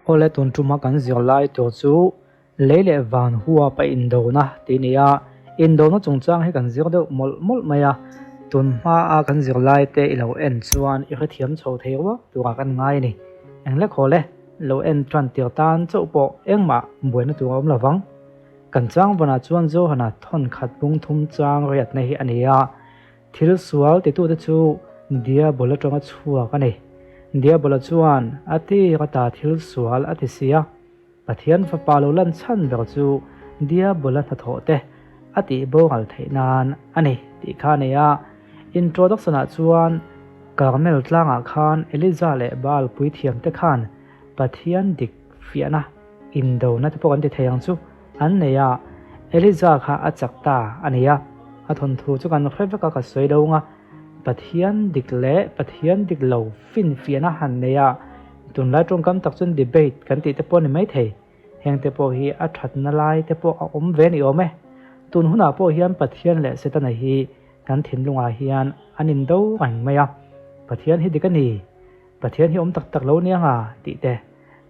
Awle tun tuma kan zirlai tur chu lei leh van huap a indona tih a ni a, indona chungchang hi kan zir deuh mawlh mawlh mai a, tun hma a kan zirlai te i lo en chuan i hrethiam chho thei ruak turah kan ngai a ni. Engle khawl e, lo en tan tir tan chauh pawh engmah buaina tur a awm lovang. Kan changvanah chuan Johana thawn khat bung thum chang riatna hi a ni a. Thil sual titute chu Diabola atanga chhuak a ni. Diabola chuan a tir ata thil sual a ti si a. Pathian Fapa lo lan chhan ber chu Diabola hnathawh te a tih boral theih nan a ni tih kha a ni a. Introduction-ah chuan Karmel tlangah khan Eliza leh Baal puithiamte khan Pathian dik fiahna Indona te pawh kan ti thei ang chu an nei a, Eliza kha a chak ta a ni a, a thawnthu chu kan hre vek a ka sawi lo ang a, Pathian dik leh Pathian dik lo finfiahna han nei a, tunlai tawngkam tak chuan debate kan tih te pawh a ni mai thei, heng te pawh hi a thatna lai te pawh a awm ve a ni awm e. Tun hunah pawh hian Pathian leh Setana hi kan thinlungah hian an indo reng mai a, Pathian hi dik a ni, Pathian hi awm tak tak lo nia nga tih te,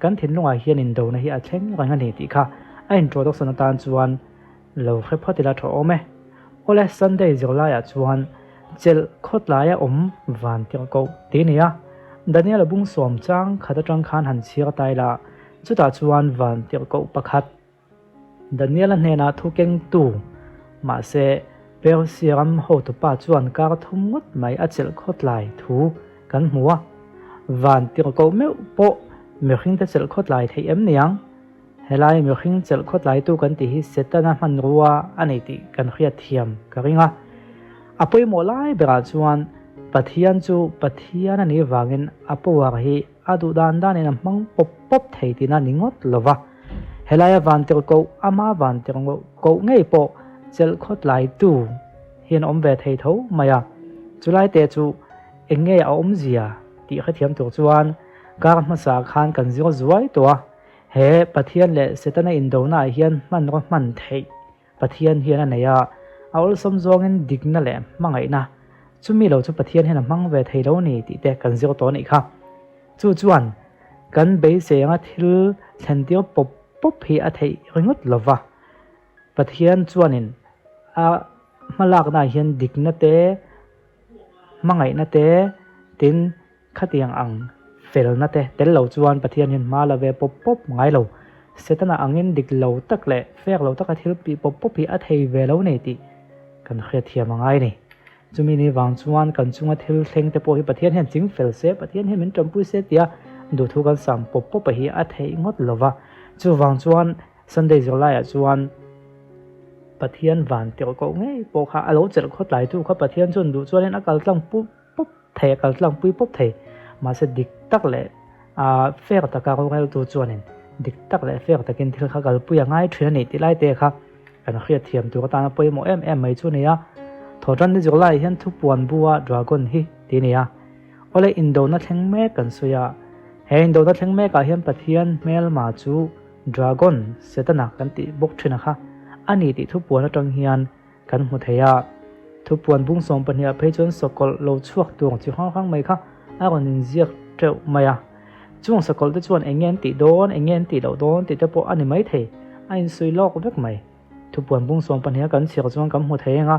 kan thinlungah hian indona hi a thleng reng a ni tih kha a introduction atan chuan lo hre phawt ila tha awm e. Awle Sunday zirlaiah chuan chelh khawtlaia awm van tirh koh tih a ni a, Daniel-a bung sawm chang khat atang khan han chhiar ta ila, chutah chuan van tirh koh pakhat, Daniel-a hnenah thu kengtu, mahse Persia ram hotupa chuan kar thum ngawt mai a chelh khawtlai thu kan hmu a. Van tirhkoh meuh pawh mihringte chelh khawtlai theih em niang? Helai mihring chelh khawtlaitu kan tih hi Setana hmanrua a nei tih kan hriat thiam ka ring a. A pawimawh lai berah chuan Pathian chu Pathian a nih vangin a power hi A duh dan danin a hmang pawp pawp thei tihna ni ngawt lo va. Helaia vantirhkoh, ama vantirhkoh ngei pawh chelh khawtlaitu hian a awm ve thei tho mai a. Chulai te chu eng nge a awmzia tih hrethiam tur chuan kar hmasa khan kan zir zuai tawh a. He Pathian leh Setana indonaah hian hmanraw hman theih Pathian hian a nei a, a awlsam zawngin dikna leh hmangaihna, chumi lo chu Pathian hian a hmang ve thei lo ni tih te kan zir tawh a nih kha. Chu chuan kan beisei anga thil thlen tir pawp pawp hi a theih ringawt lo va, Pathian chuanin a hmalaknaah hian dikna te, hmangaihna te, tin, Khatiang ang felna te tel lo chuan Pathian hian hma la ve pawp pawp ngai lo. Setana angin dik lo tak leh fek lo taka thil pih pawp pawp hi a thei ve lo nei tih kan hriatthiam a ngai a ni. Chumi ni vang chuan kan chunga thil thleng te pawh hi Pathian hian ching fel se, Pathian hian min tanpui se tia duhthu kan sam pawp pawp a hi a theih ngawt lo va. Chuvang chuan Sunday zirlaiah chuan Pathian van tirh koh ngei pawh kha a lo chelh khawtlaitu kha Pathian chuan duh chuanin a kal tlang pup pawp thei a kal tlang pui pawp thei mahse dik tak leh ah fair taka roreltu chuanin dik tak leh fair takin thil kha kalpui a ngai thin a ni tih lai te kha kan hriat thiam tur atana pawimawh em em mai chu a ni a. Thawhtan ni zirlaiah hian thupuan bua dragon hi tih a ni a. Awle indona thleng mek kan sawi a, he indona thleng mekah hian Pathian hmelma chu dragon Setana kan tih bawk thin a kha a ni tih thupuan atang hian Kan hmu thei a, thupuan bung 12 ah phei chuan sakawlh lo chhuak tur chi hrang hrang mai kha a rawn inziak teuh mai a. Chung sakawlh te chuan eng nge an tih dawn, eng nge an tih loh dawn tih te pawh a ni mai thei, a insui lawk vek mai. Thupuan bung 12 a kan chhiar chuan kan hmu thei eng a.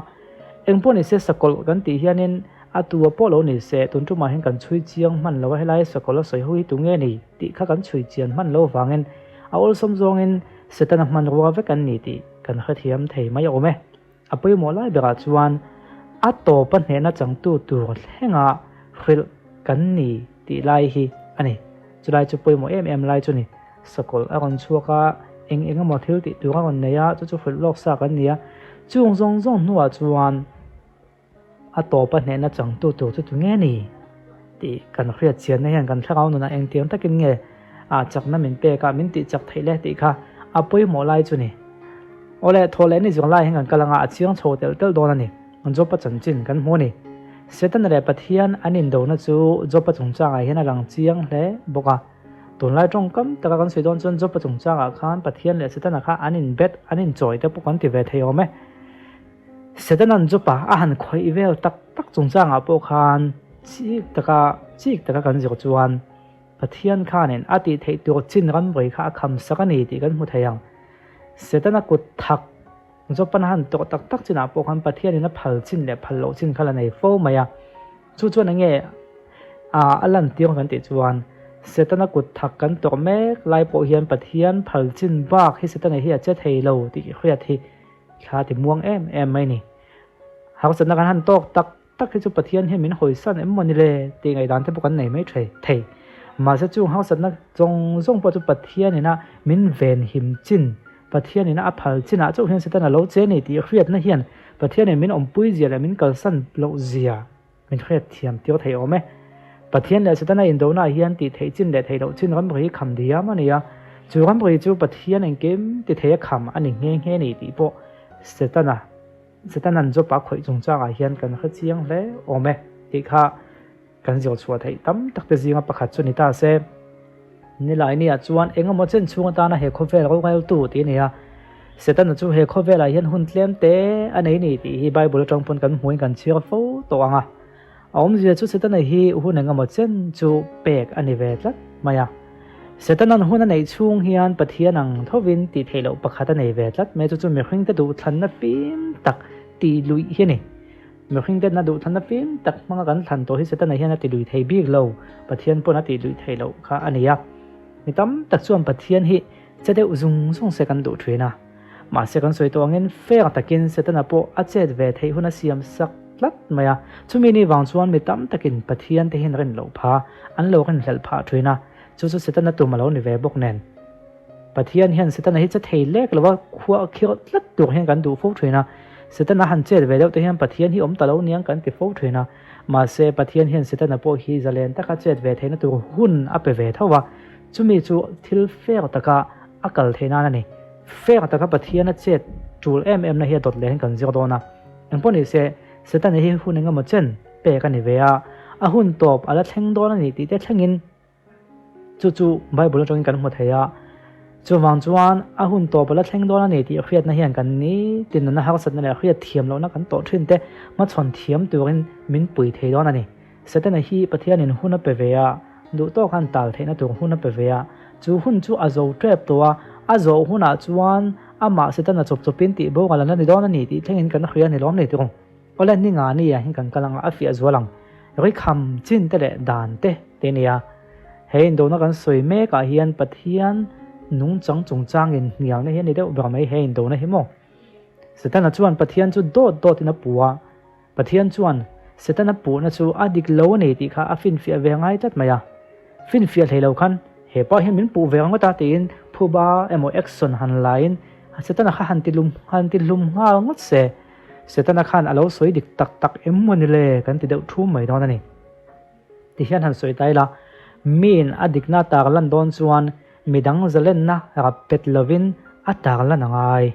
Eng pawh ni se sakawlh kan tih hianin a tu a pawh lo ni se, tun tumah hian kan chhui chiang hman lo a, helai sakawlh a sawi ho hi tu nge ni tih kha kan chhui chian hman lo vangin a awlsawm zawngin Setana hmanrua vek an ni tih kan hrethiam thei mai awm e. A pawimawh lai berah chuan a tawpa hnehna changtu tur thlenga hrilh kan ni tih lai hi a ni. Chulai chu pawimawh em em lai chu ni. Sakawlh a rawn chhuak a, eng eng emaw thil tih tur a rawn nei a, chu chu hrilh lawk sa kan ni a. Chung zawng zawng hnuah chuan a tawpa hnehna changtu tur chu tu nge ni tih kan hriat chianna hian kan thlarau nunah engtiang takin nge ah chakna min pek a, min tih chak theih le tih kha a pawimawh lai chu ni. Awle, thaw leh ni zawng lai hian kan kal anga a chiang chho telh telh dawn a ni. Job-a chanchin kan hmu a ni. Setana leh Pathian an indona chu Job-a chungchangah hian a lang chiang hle bawk a. Tunlai tawngkam taka kan sawi dawn chuan Job-a chungchangah khan Pathian leh Setana kha an inbet, an inchawi te pawh kan ti ve thei awm e. Setana'n Job-a a han khawih vel tak tak chungchangah pawh khan chik taka chik taka kan zir chuan. Pathian khanin a tih theih tur chin ramri kha a kham sak a ni tih kan hmu thei ang. Setana kut thak Jopan a han tawh tak tak chinah pawh khan Pathianin a phal chin leh phal loh chin kha la nei fo mai a. Chu chuan enge a lantir kan tih chuan Setana kut thak kan tawrh mek lai pawh hian Pathian phal chin bak hi Setana hi a che thei lo tih hriat hi thla ti muang em em mai ni. Harsatna kan han tawk tak tak hi chu Pathian hian min hawisan em maw ni le tih ngaihdan te pawh kan nei mai thei thei. Mahse chung harsatna zawng zawng pawh chu Pathian ina min venhim chin, Pathian ina a phal chinah chauh hian Setana lo che nei tih hriatna hian Pathian in min awmpui zia leh min kalsan loh zia min hriat thiam tir thei awm e. Pathian leh Setana indona hian tih theih chin leh theih loh chin ramri hi kham diam a ni a, chu ramri chu Pathian engkim ti thei a kham a ni nghe nghe ni tih pawh Setana Setanan Job-a khawih chungchangah hian kan hre chiang hle awm e tih kha kan zir chhuah theih tam tak te zinga pakhat chu ni ta se. Nilainiah chuan eng emaw chen chhung atana he khawvel roreltu tih a ni a. Setana chu he khawvelah hian hun tlem te a nei ni tih hi Bible atang pawn kan hmuin kan chhiar fo tawh ang a. A awmzia chu Setana hi hun eng emaw chen chu pek a ni ve tlat mai a. Setanan hun a neih chhung hian Pathian ang thovin tih theih loh pakhat a nei ve tlat mai chu chu mihringte duhthlanna fim tak tih luih hi a ni. Mihringte na duhthlanna fim tak hmanga kan thlan tawh hi Setana hian a ti lui thei bik lo, Pathian pawn a tih luih theih loh kha a ni a. Mi tam tak chuan Pathian hi che deuh zung zung se kan duh thin a. Mahse kan sawi tawh angin fair takin Setana pawh a chet ve theih hun a siam sak tlat mai a. Chumi ni vang chuan mi tam takin Pathian te hian rin loh pha, an lo rinhlelh phah thin a. Chu chu Setana tum a lo ni ve bawk nen. Pathian hian Setana hi che thei lek lova khua khirh tlat tur hian kan duh fo thin a. Setana han chet ve deuh te hian Pathian hi awm ta lo niang kan ti fo thin a. Mahse Pathian hian Setana pawh hi zalen taka chet ve theihna tur hun a pe ve tho a. Chumi chu thil fair taka a kal theih nan a ni. Fair taka Pathian a chet tul em em na hi a dawt leh hian kan zir dawn a. Engpawh ni se, Setana hi hun engemaw chen pek a ni ve a, a hun tawp a la thleng dawn a ni tih te thlengin chu chu Bible atangin kan hmu thei a. Chuvang chuan a hun tawp a la thleng dawn a ni tih hriatna hian kan ni tinna harsatna leh hriat thiam lohna kan tawh thin te hmachhawn thiam turin min pui thei dawn a ni. Setana hi Pathianin hun a pe ve a, duh tawk han tal theihna tur hun a pe ve a, chu hun chu a zo tep tawh a, a zawh hunah chuan amah Setana chawp chawpin tih boral an la ni dawn a ni tih thlengin kan hria a ni lawm ni tirung. Awle ni nga ni ah hian kan kal ang a, a fiah zual ang. Rikham chin te leh dan te te nia. He indona kan sawi mek ah hian Pathian nungchang chungchangin hnialna hi a ni deuh ber mai he indona hi maw. Setana chuan Pathian chu dawt dawtin a puh a. Pathian chuan Setana puhna chu a dik lo a ni tih kha a finfiah ve ngai tlat mai a. Finfiah hlei lo khan he pa hian min puh ve ngawt a tiin phuba emaw action han laiin Setana kha han ti lum han ti hlum nghal ngawt se. Setana khan a lo sawi dik tak tak em maw ni le kan ti deuh thum mai dawn a ni. Ti hian han sawi ta ila, miin a dikna tar lan dawn chuan midang zalenna rap pet lovin a tar lan a ngai.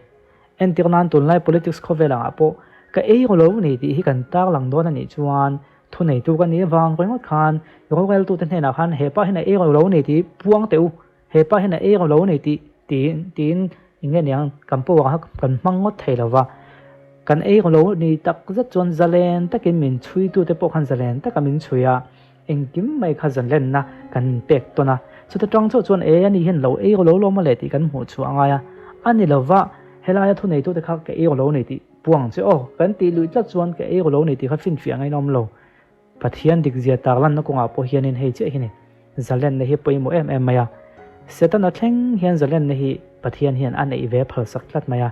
Entir nan tunlai politics khawvel angah pawh ka ei ru lo ni tih hi kan tarlang dawn a nih chuan thuneitu ka nih vang ringawt khan roreltute hnenah khan hepa hian a ei ru lo ni tih puang teh u, hepa hian a ei ru lo ni tih tiin tiin eng nge niang kan power kha kan hmang ngawt thei lo va. Kan ei ru lo ni tak zet chuan zalen takin min chhuitute pawh khan zalen taka min chhui a. Engkim mai kha zanlenna kan pek tawn a, chuta tang chauh chuan e ani hian lo ei lo lo mawle tih kan hmuh chhuah a ngai a, a ni lova helaia thuneitute kha ka ei lo ni tih puang che aw, kan tih luih tlat chuan ka ei lo ni tih kha finfiah ngain a awm lo. Pathian dikzia tarlanna kawngah pawh hianin hei chiah hi ni, zalenna hi pawimawh em em mai a, Setana thleng hian zalenna hi Pathian hian a neih ve phalsak tlat mai a,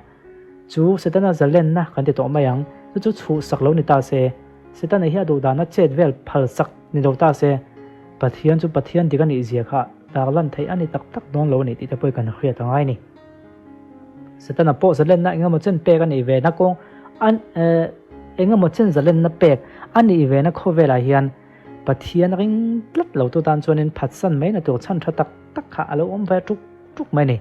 chu Setana zalenna kan ti tawh mai ang, chu chu chhuhsak lo ni ta se. Setana hi a duhdahna chet vel phalsak ni lo ta se, Pathian chu Pathian dik a nih zia kha tarlan theih a ni tak tak dawn lo a ni tih te pawh kan hriat a ngai a ni. Setana pawh zalenna engemaw chen pek a nih ve na kawng an engemaw chen zalenna pek a nih ve na khawvelah hian Pathian ring tlat lo tu tan chuanin phatsan mai na tur chhan tha tak tak kha a lo awm ve tuk tuk mai a ni.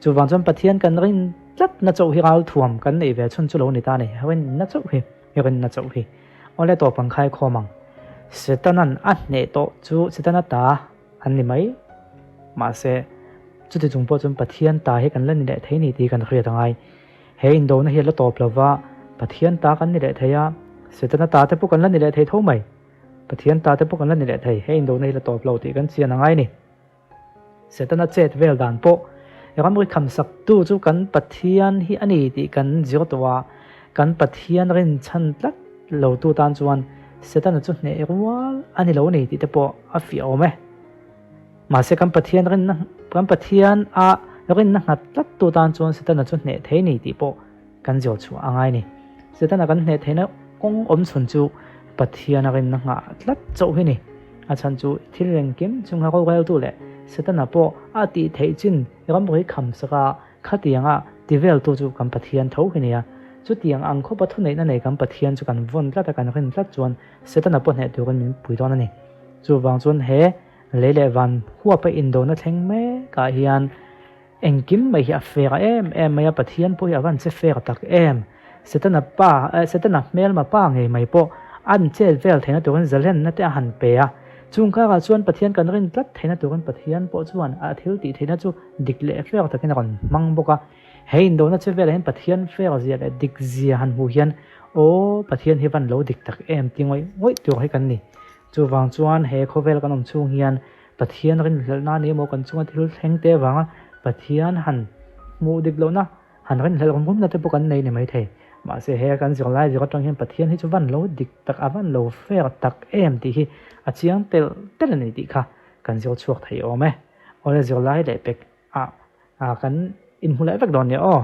Chuvang chuan Pathian kan rin tlat na chauh hi ralthuam kan neih ve chhun chu lo ni ta a ni. Rinna chauh hi. I rinna chauh hi awle tawp ang khai khawm ang. Setanan a hneh tawh chu Setana ta an ni mai. Mahse, chuti chung pawh chuan Pathian ta hi kan la ni leh thei ni tih kan hriat a ngai. He indona hi a la tawp lo va, Pathian ta kan ni leh thei a, Setana ta te pawh kan la ni leh thei tho mai. Pathian ta te pawh kan la ni leh thei. He indona hi la tawp lo tih kan chian a ngai a ni. Setana chet vel dan pawh ramri khamsaktu chu kan Pathian hi a ni tih kan zir tawh a, kan Pathian rinchhan tlat lotu tan chuan Setana chu hneh rual a ni lo a ni tih te pawh a fiah awm e. Mahse kan Pathian rinna kan Pathian a rinna nghat tlattu tan chuan Setana chu hneh thei ni tih pawh kan zir chhuah a ngai a ni. Setana kan hneh theihna kawng awm chhun chu Pathian a rinna nghah tlat chauh hi ni. A chhan chu thil rengkim chunga roreltu leh Setana pawh a tih theih chin ramri kham saka khatianga ti veltu chu kan Pathian tho hi nia. Chutiang ang khawpa thuneihna nei kan Pathian chu kan vawn tlat a kan rin tlat chuan Setana pawh hneh turin min pui dawn a ni. Chuvang chuan he lei leh van huapa indona thleng mekah hian Engkim mai hi a fer em em mai a, Pathian pawh hi a van che fer tak em. Setana pa, Setana hmelma pa ngei mai pawh an chet vel theihna turin zalenna te a han pe a. Chung karah chuan Pathian kan rin tlat theihna turin Pathian pawh chuan a thil tih theihna chu dik leh fer takin a rawn hmang bawk a. He indona che velah hian Pathian fer zia leh dik zia han hmuh hian aw Pathian hi van lo dik tak em ti ngawih ngawih tur hi kan ni. Chuvang chuan he khawvel kan awm chhung hian Pathian rinhlelhna a ni emaw kan chunga thil thleng te avanga Pathian han hmuh dik lohna, han rinhlelh rum rumna te pawh kan nei ni maithei. Mahse he kan zirlai zir atang hian Pathian hi chu van lo dik tak, a van lo fair tak em tih hi a chiang telh telh a ni tih kha kan zir chhuak thei awm e. Awle zirlai leh pek ah kan inhmu leh vek dawn nia aw.